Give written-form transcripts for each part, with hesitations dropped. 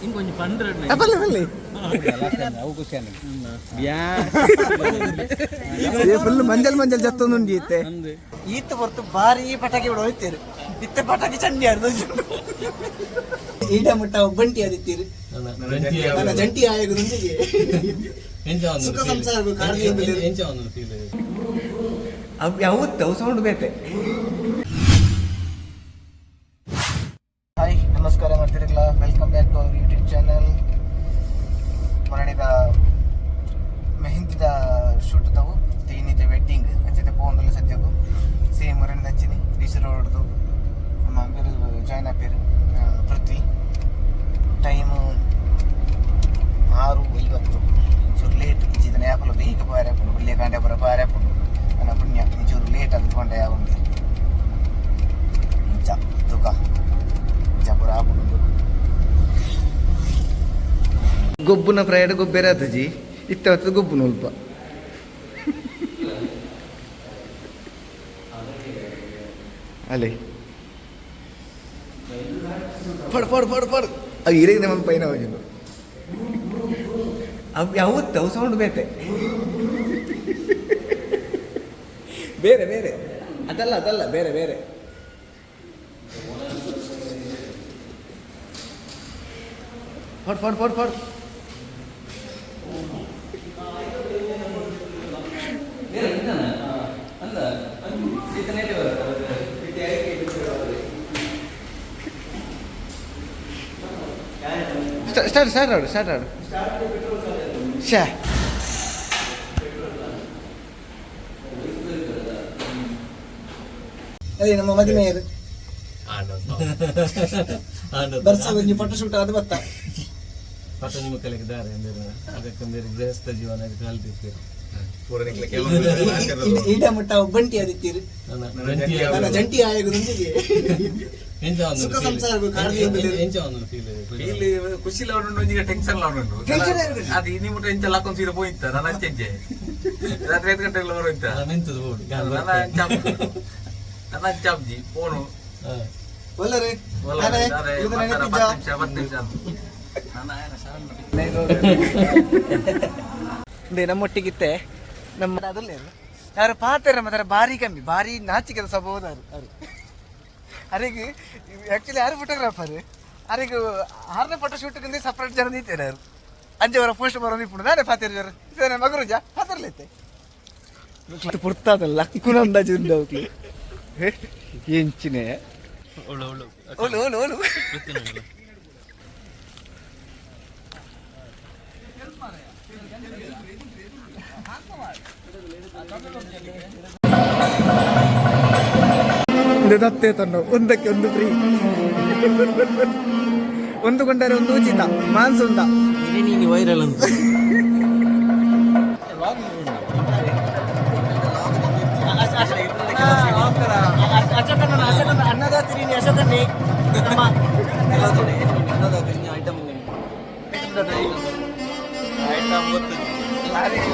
ಇಂಕೊಂಜಿ ಪಂಡ್ರೆ. ಪಲ್ಲೆ ಪಲ್ಲೆ. ಫುಲ್ ಮಂಜಲ್ ಮಂಜಲ್ ಜತ್ತೊಂದುಂಡಿ ಇತ್ತೆ. ಈತ ಹೊರ್ತು ಬಾರಿ ಪಟಾಕಿ ಬಿಡ ಹೋಯ್ತೇರು. ಇತ್ತೆ ಪಟಾಕಿ ಚಂಡಿ ಆಡ್ದು ಈಡ ಮುಟ್ಟ ಒಬ್ಬಂಟಿ ಆದಿತ್ತೀರು. ನನ್ನ ಜಂಟಿ ಆಯೋಗದೊಂದಿಗೆ ಸುಖ ಸಂಸಾರ. ಯಾವತ್ತು ಅವು ಸೌಂಡ್ ಬೇತೆ. ಹಾಯ್, ನಮಸ್ಕಾರ ಮಾಡ್ತಿರಲ್ಲ. Welcome back to our YouTube channel. ಮರಣಿದ ಮೆಹಂದಿದ ಶೂಟ್ ತಾವು ಇನ್ನಿತೆ ವೆಡ್ಡಿಂಗ್ ಅಂಚತೆ ಪೋಂದುಲ್ಲ. ಸದ್ಯಗು ಸೇಮ್ ಮರಣಿದ ಅಂಚಿನಿ ಬೀಚ್ ರೋಡ್ದು. ನಮ್ಮ ಅಂಬೇರು ಜಾಯ್ನ್ ಆಪೇರು ಪೃಥ್ವಿ. ಟೈಮು 6:50. ಚೂರು ಲೇಟ್ ಇಜ್ಜಿದನೆ ಯಾಪಲ ಬೇಗ ಪಾರೆ ಹಾಪುಂಡು. ಪುಲ್ಯ ಕಾಂಡೆ ಪುರ ಪಾರೆ ಹಾಪುಂಡು. ನನ್ನ ಪುಣ್ಯ ಚೂರು ಲೇಟ್ ಅದು ಕೊಂಡೆ ಯಾವುಂಡು. ಇಂಚ ತುಕ ಇಂಚ ಪುರ ಆಪುಂಡು. ಗೊಬ್ಬುನ ಪ್ರಯಾಣ ಗೊಬ್ಬೆರ ಆತಜಿ ಇತ್ತ ಹೊತ್ತು ಗೊಬ್ಬುನ ಅಲ್ಪ. ಅಲ್ಲೇ ಫಡ್ ಫಡ್ ಫಡ್ ಫಡ್. ಅವು ಇರೇಗ ನಮ್ಮ ಪೈನ ಹೋಗಿದ್ದು. ಅವು ಯಾವತ್ತು ಅವು ಸೌಂಡ್ ಬೇತೆ. ಬೇರೆ ಬೇರೆ, ಅದಲ್ಲ ಅದಲ್ಲ, ಬೇರೆ ಬೇರೆ. ಫಡ್ ಫಡ್ ಫಡ್ ಫಡ್. ಸ್ಟಾರ್ಟ್ ಸ್ಟಾರ್ಟ್ ಆಡು, ಸ್ಟಾರ್ಟ್ ಆಡು. ಶಾ ಅದೇ ನಮ್ಮ ಮದುವೆಯರು ಬರ್ಸ ಒಂಜಿ ಫೋಟೋ ಶೂಟ್ ಅದು ಬತ್ತ. ಪತ್ತ ನಿಮ್ಮ ಕಲೆಗೆ ದಾರೆ ಅಂದ್ರೆ ಅದಕ್ಕೆ ಬೇರೆ ಗೃಹಸ್ಥ ಜೀವನ ಕಲ್ತಿರ್ತೀರಿ. ಈಡ ಮುಟ್ಟ ಒಬ್ಬಂಟಿ ಆದಿತ್ತೀರು. ನನ್ನ ಜಂಟಿ ಆಯೋಗದೊಂದಿಗೆ ಸುಖ ಸಂಸಾರ. ಇಲ್ಲಿ ಖುಷಿ ಉಂಟು, ಒಂಜಿಗೆ ಟೆನ್ಷನ್ ಉಂಟು. Tension ಇರುದಿಲ್ಲ. ಅದು ಇನ್ನಿ ಮುಟ್ಟ ಇಂಚ ಲಾಕೊಂಡ್ ಸೀದಾ ಪೋಯಿತ್ತ. ನಾನು ಅಂಚೆ ರಾತ್ರಿ 5 ಗಂಟೆಗೆ ಬರೋಯ್ತ. ಮೆಂತದ ಬೋಡು. ನನ್ನ ನನ್ನ ಅಂಚಾಬ್ಜಿ ಫೋನು. ಒಲ್ಲರೆ. 10 ನಿಮಿಷ, 10 ನಿಮಿಷ. ನಮ್ಮೊಟ್ಟಿಗಿತ್ತೆ ನಮ್ಮ ಅದಲ್ಲೇ ಯಾರು ಪಾತ್ರ ಮಾತ್ರ ಭಾರಿ ಕಮ್ಮಿ, ಭಾರಿ ನಾಚಿಕೆದ ಸ್ವಭಾವದವರು ಅವರು. ಅರೆಗೆ ಆ್ಯಕ್ಚುಲಿ ಯಾರು ಫೋಟೋಗ್ರಾಫರ್ ಅರೆಗೆ ಆರನೇ ಫೋಟೋ ಶೂಟ್ಗೆ ಸಪ್ರೇಟ್ ಜನ ನಿಂತೇನೆ ಅವರು. ಅಂಜೆ ಅವರ ಪೋಸ್ಟ್ ಬರೋ ನಿಪ್ಪುಡು ನಾನೇ ಪಾತಿರ ಜನ ಇದ್ದೇನೆ. ಮಗರುಜ ಪಾತ್ರಲೈತೆ ಪುರ್ತಾದಲ್ಲ ಲಕ್ಕುನ ಅಂದಾಜು ಉಂಡು ಅವಕ್ಲು ಎಂಚಿನೆ. ಒಳ್ಳೆ ಒಳ್ಳೆ. ಓಲು ಓಲು ಓಲು. ಇದು ದತ್ತೆ ತಂಡು ಒಂದಕ್ಕೆ ಒಂದು ಫ್ರೀ. ಒಂದು ಕೊಂಡರೆ ಒಂದು ಉಚಿತ ಮಾನ್ಸೂನ್. ನೀನು ವೈರಲ್ ಅಂತ. ಅಶೋಕನ ಅಶೋಕನ ಅನ್ನದಾತಿರಿ ಅಶೋಕನ್ನೇ ನಮ್ಮ. ಐಟಮ್. ಐಟಮ್ ಗೊತ್ತು,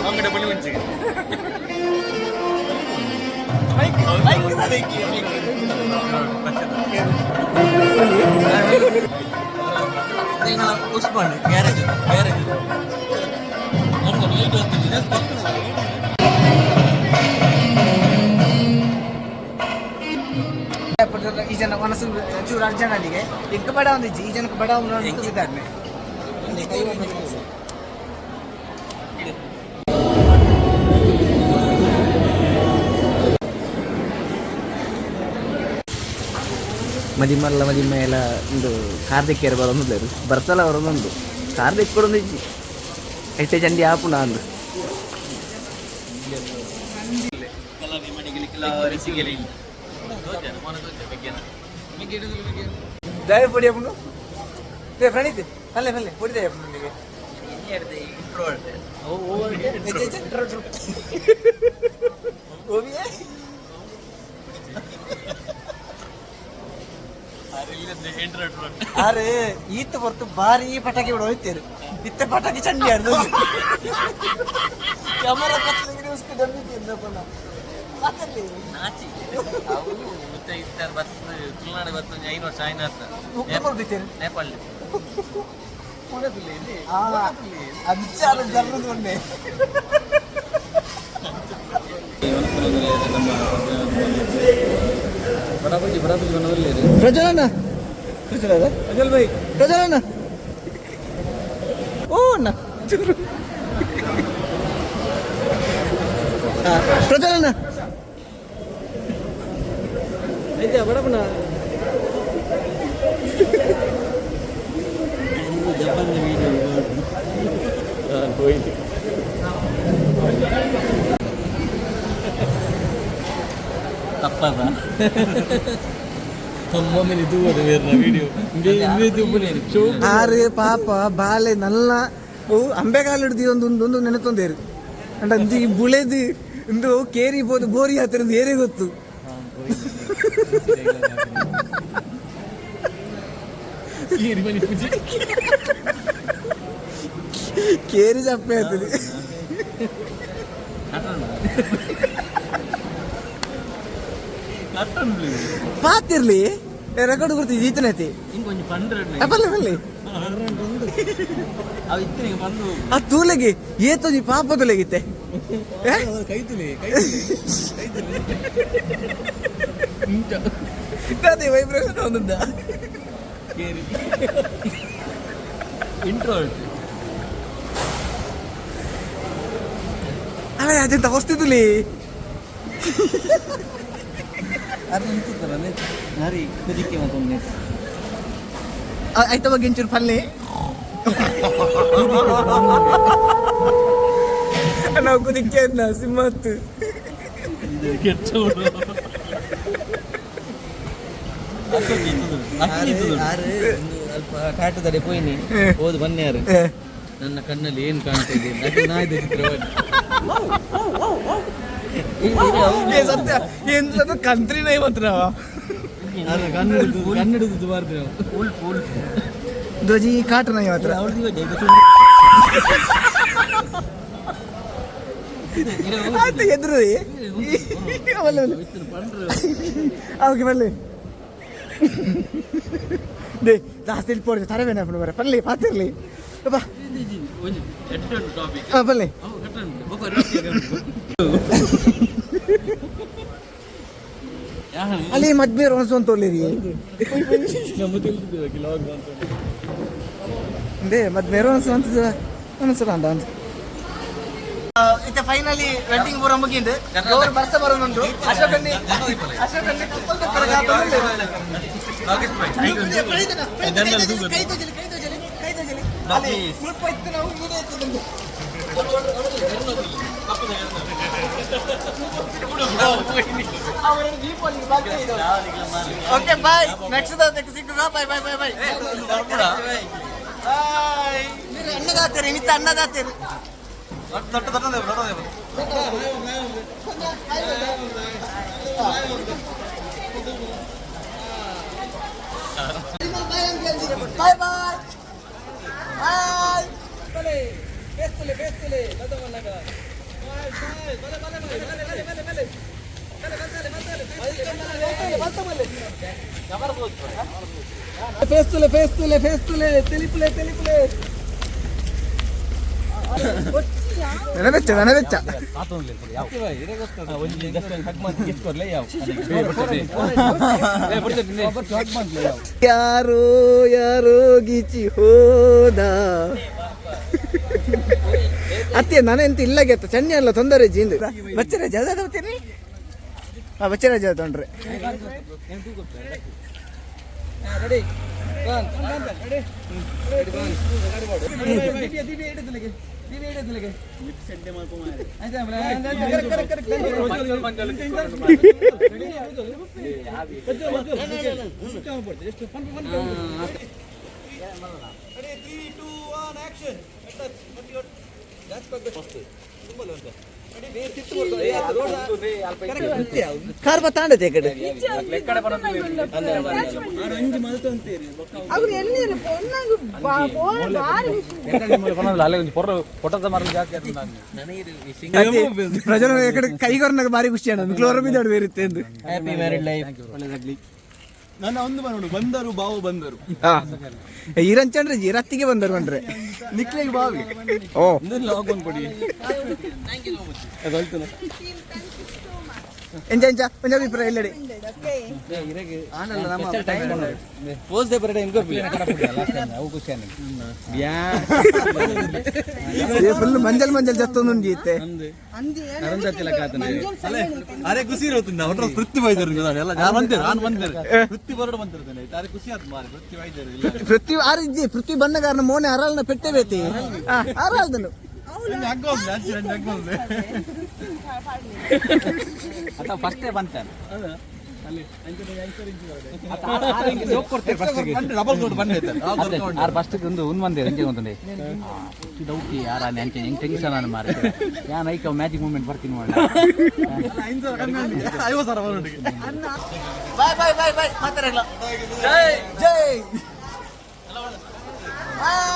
ಅಂಗಡಿ ಬಳಿ ಮುಂಚೆಗೆ. ಮೈಕ್ ಮೈಕ್ ಅದಕ್ಕೆ. ಉಸ್ಮಾನ್ ಗ್ಯಾರೇಜ್ ಗ್ಯಾರೇಜ್ ಲೈಟ್ ಹೋಗ್ತಿದೆ. ಈ ಜನ ಮನಸ್ಸು ಚೂರು ಅರ್ಜೆಂಟ್ ಎಂಕ್ ಬಡ ಒಂದಿಜ್ಜಿ. ಈ ಜನಕ್ಕೆ ಬಡ ಒಂದು ಇದ್ದಾನೆ. ಮದಿಮಲ್ಲ ಮದಿಮ್ಮೆಲ್ಲ ಒಂದು ಕಾರ್ದಿಕ್ಕೇರು ಬರೋದು ಬರ್ತಲ್ಲ ಬರೋದೊಂದು ಕಾರ್ದಿಕ್ ಕೊಡೊಂದು ಇಜ್ಜಿ. ಎಟ್ಟೆ ಚಂಡಿ ಆಪುಣ ಅಂದು. ದಾಯ ಪೊಡಿ ಅಪ್ಪನು ಪ್ರಣೀತ್ ಪಲ್ಲೆ ಪಲ್ಲೆ ಪೊಡಿ ದಾಯ ನಿಮಗೆ. ಓಬಿಯೇ. ಆರೆ ಈತ ಹೊರ್ತು ಬಾರಿ ಪಟಾಕಿ ಬಿಡ ಹೋಯ್ತೇರು. ಇತ್ತೆ ಪಟಾಕಿ ಚಂಡಿ ಆಡ್ದು ಕ್ಯಾಮರಾ ಕತ್ಲಿಗೆ ಉಸ್ಕು ಡಮ್ಮಿ ಪುನಃ ಮಾತಾಡ್ಲಿ. ನಾಚಿ ಅವು ಮತ್ತೆ ಇತ್ತಾರೆ ಬತ್ತು ತುಳುನಾಡು ಬತ್ತು 5 ವರ್ಷ ಆಯ್ನ. ಉಪ್ಪು ಕೊಡ್ಬಿತ್ತೇರು. ನೇಪಾಳ. ಅಂಚಾಲ ಜರ್ರದು ಒಂಡೆ. ಬಡಪುಜಿ ಬಡಪುಜಿ ಬನ್ನದಲ್ಲಿ. ಪ್ರಜ್ವಲಣ್ಣ, ಪ್ರಜ್ವಲ. ಅಜಲ್ ಬೈ. ಪ್ರಜ್ವಲಣ್ಣ, ಓ ಅಣ್ಣ ಚೂರು. ಪ್ರಜ್ವಲಣ್ಣ. ಐತೆ ಬಡಪನ. ಹೋಯ್ತು. ತಪ್ಪದ ತಮ್ಮ ಇದು ಬೇರೆ ವಿಡಿಯೋ. ಆರು ಪಾಪ ಬಾಲೆ ನಲ್ಲ ಓ ಅಂಬೆಗಾಲು ಹಿಡ್ದು ಒಂದು ಒಂದು ಒಂದು ನೆನತೊಂದೇರು ಅಂಡ ಇಂದು ಈ ಬುಳೆದು ಇಂದು ಕೇರಿ ಬೋದು ಬೋರಿ ಹತ್ತಿರ ಏರೇ ಗೊತ್ತು. ಕೇರಿ ಮನಿ ಪೂಜೆ. ಕೇರಿ ಚಪ್ಪೆ ಆಗ್ತದೆ. ಪಾತಿರ್ಲಿ, ರೆಕಾರ್ಡ್ ಕೊಡ್ತೀವಿ ಈತನೈತಿ. ಇಂಕೊಂಚ ಪಂಡ್ರೆ. ಪಲ್ಲೆ ಪಲ್ಲೆ. ಅವು ಇತ್ತನಿಗೆ ಬಂದು. ಆ ತೂಲೆಗೆ ಏತೊಂಜಿ ಪಾಪ ತುಲೆಗಿತ್ತೆ. ಕೈತುಲಿ. ಅದೇ ವೈಬ್ರೇಷನ್ ಒಂದೊಂದ. ಕೇರಿ ಇಂಟ್ರೋವರ್ಟ್. ಅಲ್ಲ, ಅದೇ ತಗೋಸ್ತಿದ್ಲಿ. ಅದು ನಿಂತಿದ್ದಾನೆ ನಾರಿ ಕುದಿಕೆ ಮತ್ತೊಮ್ಮೆ. ಆಯ್ತ ಬಗ್ಗೆ ಒಂಚೂರು ಪಲ್ಲೆ. ನಾವು ಕುದಿಕ್ಕೆ ಅನ್ನ ಸಿಂಹತ್ತು. ಕೆಟ್ಟವಳು. ಅಲ್ಪ ಕಾಟದಡೆ ಪೋಯಿನಿ ಹೋದ್ ಬನ್ಯಾರು ನನ್ನ ಕಣ್ಣಲ್ಲಿ ಏನ್ ಕಾಣ್ತಾ ಇದೆ ಅದು ನಾಯ್ದ ಚಿತ್ರವಾಗಿ. ಏ ಸತ್ಯ ಎಂತದು ಕಂತ್ರಿನೇ ಮಾತ್ರ. ಕನ್ನಡದ ಕನ್ನಡದ ಬಾರ್ದು. ಧ್ವಜಿ ಕಾಟನ ಮಾತ್ರ. ಆಯ್ತು ಎದುರು ಬಲ್ಲೆ ಬಲ್ಲೆ. ಓಕೆ ಬಲ್ಲೆ. They ಜಾಸ್ತಿ ಇಲ್ಪೋಡು ತರವೇನ ಬರ ಪಲ್ಲೆ ಪಾತಿರ್ಲಿ ಬಾ. ಟಾಪಿಕ್. ಹಾಂ ಪಲ್ಲೆ. ಅಲ್ಲಿ ಮದ್ಮೇರು ಅನ್ಸೊಂತೊಳ್ಳಿರಿ. ನಮ್ಮ ತಿಳಿದಿದ್ದೇವೆ ಲಾಗ್ ಅಂತ. ಅಂದೇ ಮದ್ಮೇರು ಅನ್ಸಂತ ಅನ್ಸಲ್ಲ ಅಂತ ಅಂತ. ಇತ್ತೆ ಫೈನಲಿ ವೆಡ್ಡಿಂಗ್ ಪೂರ ಮುಗಿಂದು ಜೋರು ಬರ್ಸ ಬರೋನುಂಟು. ಅಶೋಕನ್ನಿ ಅಶೋಕನ್ನಿ ಕಪ್ಪಲ್ ತಪ್ಪರ. ಕೈ ತೋಜಲಿ, ಕೈ ತೋಜಲಿ, ಕೈ ತೋಜಲಿ. ಅಲ್ಲಿ ಮುಲ್ಪ ಇತ್ತು, ನಾವು ಮುಂದೆ ಇತ್ತು. ಓಕೆ ಬಾಯ್, ನೆಕ್ಸ್ಟ್ ಸಿಕ್ಕುದ. Bye bye bye bye bye. మీరు అన్నదాతరు నిత్త అన్నదాతరు. Bye bye bye. ಫೇಸ್ತುಲೆ ಫೇಸ್ತುಲೆ ಫೇಸ್ತುಲೆ ತೆಲಿಪುಲೆ ತೆಲಿಪುಲೆ. ನೆನವೆಚ್ಚ ನೆನವೆಚ್ಚ. ಯಾರೋ ಯಾರೋ ಗೀಚಿ ಹೋದ ಅತ್ತೆ. ನಾನು ಎಂತ ಇಲ್ಲ ಗೆತ್ತ ಚೆನ್ನಿ ಅಲ್ಲ ತೊಂದರೆ ಜಿಂದು ಬಚ್ಚರಾಜ ಅದ ಬರ್ತೀನಿ. ಹಾಂ ಬಚ್ಚರಾಜ ತೊಂದ್ರೆ. ಕಾರ್ ಬತ್ತಾಂಡತೆ ಕಡೆ. ಅವ್ರು ಎಲ್ಲಿರು ಪೊನ್ನಾಗ ಬಾರಿ. ಪ್ರಜಲ ಕಡೆ ಕೈಗೊರ್ನಾಗ ಭಾರಿ ಖುಷಿ ಅಣ್ಣ ಕ್ಲೋರ ಬಿದ್ದಾಡು ಬೇರೆ ಎಂದು. ಹ್ಯಾಪಿ ಮ್ಯಾರಿಡ್ ಲೈಫ್, ಒಳ್ಳೆದಾಗ್ಲಿ. ನನ್ನ ಒಂದು ಬರೋಣ ಬಂದರು ಬಾವು ಬಂದರು. ಈರಂಚಂಡ್ರೆ ರತ್ತಿಗೆ ಬಂದರು ಬಂದ್ರೆ. ನಿಕ್ಲೆಗೆ ಬಾವಿ. ಓ. ಲಾಗ್ ಕೊಡಿ. ಎಂಚ ಎಂಚ ಒಂಜಿ ಅಭಿಪ್ರಾಯ ಇಲ್ಲಡಿ? ಪೋಸ್ they ಬರಡೆ ಇಂಕೋ. ಫುಲ್ ಮಂಜಲ್ ಮಂಜಲ್ ಜತ್ತೊಂದು ಇತ್ತೆ. ಅರೆ ಖುಷಿ ಇರುತ್ತೆ ಅವರ ಪೃಥ್ವಿ ವೈದ್ಯರು ಎಲ್ಲ. ನಾನು ಬಂದೆ, ನಾನು ಬಂದೆ, ಪೃಥ್ವಿ ಬರಡು ಬಂದಿರ್ತೇನೆ. ಅರೆ ಖುಷಿ ಆಯ್ತು ಮಾರೆ, ಪೃಥ್ವಿ ವೈದ್ಯರು ಇಲ್ಲ. ಪೃಥ್ವಿ ಆರಿಜ್ಜಿ, ಪೃಥ್ವಿ ಬಣ್ಣ ಕಾರಣ ಮೋನೆ ಅರಲ್ನ ಪೆಟ್ಟೆ ಬೇತಿ ಅರಲ್ದನು. ಫಸ್ಟೇ ಬಂತಾನೆ. ಡಬಲ್ ಕೋಟ್ ಬಂದೆ. ಆರ್ ಫಸ್ಟ್ ಒಂದು ಉನ್ ಬಂದೆ ಅಂಚೆ ಒಂದೊಂದೇ ಡೌಟ್ ಯಾರ ಅಂಚೆ ಹೆಂಗ್ ಟೆನ್ಷನ್ ಅನ್ನ ಮಾರೆ. ಯಾನ್ ಐಕ ಮ್ಯಾಜಿಕ್ ಮೂಮೆಂಟ್ ಬರ್ತೀನಿ ಮಾಡ. 50,000 ಬರೋಟಿಗೆ. ಬಾಯ್ ಬಾಯ್ ಬಾಯ್ ಬಾಯ್ ಮಾತಾಡಲ್ಲ. ಜೈ ಜೈ. ಬಾಯ್.